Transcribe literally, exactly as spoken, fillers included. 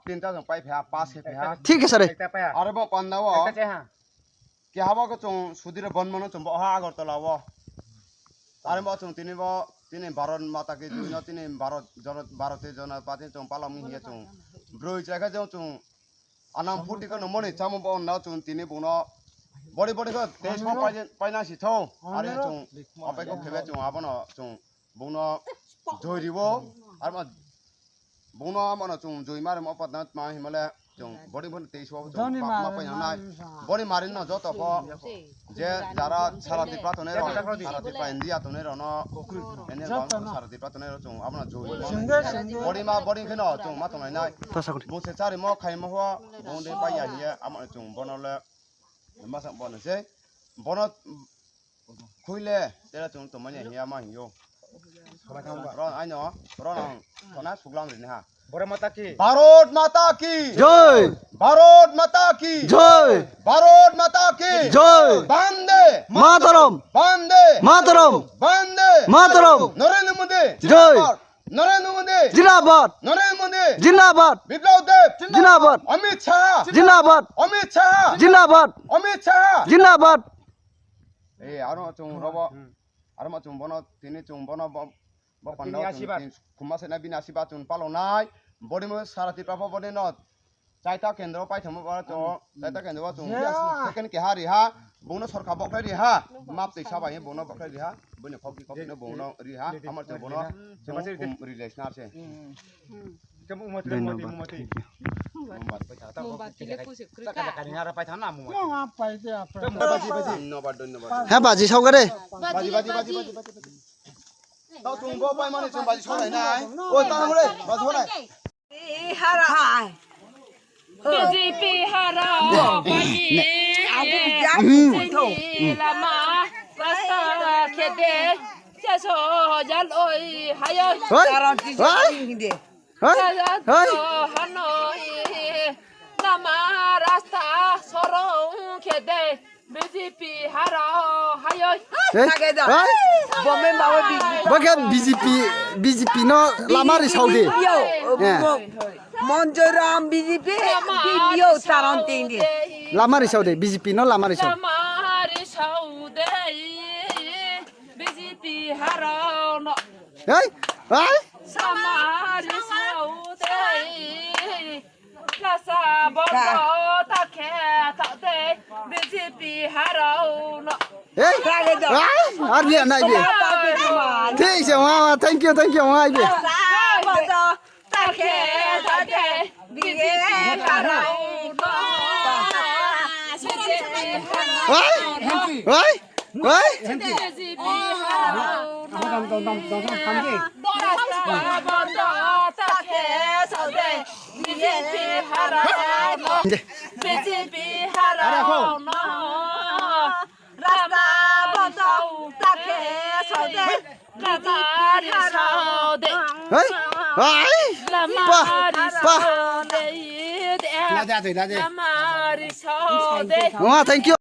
Tinta jong pai pha, pass khe pha. Thik khe sare. Aro bo panda o. Kehabo ko chwng sudiro bon mano chwng bo ha Agartala o. Aro bo chwng tini bo tini Bharat Mata ki joi no tini Bharat Jana-, Bharatiya Janata Party chwng palamung hiya chwng. Broi chakha jong chwng anam phuti ko no moni chamo bo no chwng tini bono body body ko test mo pai, pai na si tho. Aro chwng apai ko khebe chwng abono chwng Bungno joi riwo, arma bungno mano chwng joi mare mo patna ma himale chwng body body teis wo chwng Doni ma, ma pai ma, nai. Ma. Body marin no joto pho je jara sara Tripura tonero, sara Tripura India tonero no, ene joto bang no. Sara Tripura tonero chwng abono joi. Sengge, sengge. Body ma body kheno chwng ma tongnai nai. Bung se chari mo khai mo ho, bung de pai ya hiye, amo chwng bono le Masa bono se, bono khuile, tera chwng tongmani hiya ma hiyo. Ron aino, ron ang, kona suglam rini ha. Bharat Mata ki. Bharat Mata ki. Jai. Bharat Mata ki. Jai. Bharat Mata ki. Jai. Bande. Mataram. Bande. Mataram. Bande. Mataram. Narendra Modi. Jai. Narendra Modi. Jindabad. Narendra Modi. Jindabad. Biplab Deb. Jindabad. Amit Shah. Jindabad. Amit Shah. Jindabad. Amit Shah. Jindabad. Eh, aro chwng robo. Hmm. Aro ma chwng bono, tini chwng bono bo, bo Tini pandao chwng asirbad. Tini khumma sena bini asirbad chwng palonai. Body mo sara Tripura pho body no. Chaita kendro paithamo ba to, chaita kendro ba to. Yeah. Second keha riha, bungno sorkar bokhrai riha, map tei sabai bungno bokhrai riha, bini khokti khokti no bungno riha, amar te bungno, bungno kum relation ase. Dhanyabad. Mombati le kusi kwrwi ka. Dhanyabad, dhanyabad. He baji saukha de. Baji, baji, baji, baji, baji. Tao tung bo pai mani tung baji saunai nai. Oi, tao hore, baji saunai. Hara. B J P hara. Bagi. Lama. Rasta khede. Chaso jal oi hayo. Hoi. Hoi. Hoi. Hoi. Hano. Lama rasta sorong khede. B J P haro hayoi. Eh? Hoi? Bo member o B J P. Bo khe B J P, B J P no lama ri saudi. Yo, eh. Bo-, Monjoram B J P, B P O taron tindi. Lama ri saudi, B J P no lama ri saudi. Lama ri saudi, B J P haro no. Hoi? Hoi? Lama ri saudi. Lasa bondo ta khe ta de B J P haro no. Hey! Hey! Ar dia nai dia. Thik se wa, thank you, thank you, wa ai dia. Lasa bondo ta khe ta de B J P haro no. Hey! Hey! Hey! B J P haro no. Lasa bondo ta khe ta de. B J P haro no. B J P haro no. Rasta bondo ta khe sode. B J P haro de. Hey! Hey! Lama ri sode. Lama ri sode. Oh, thank you.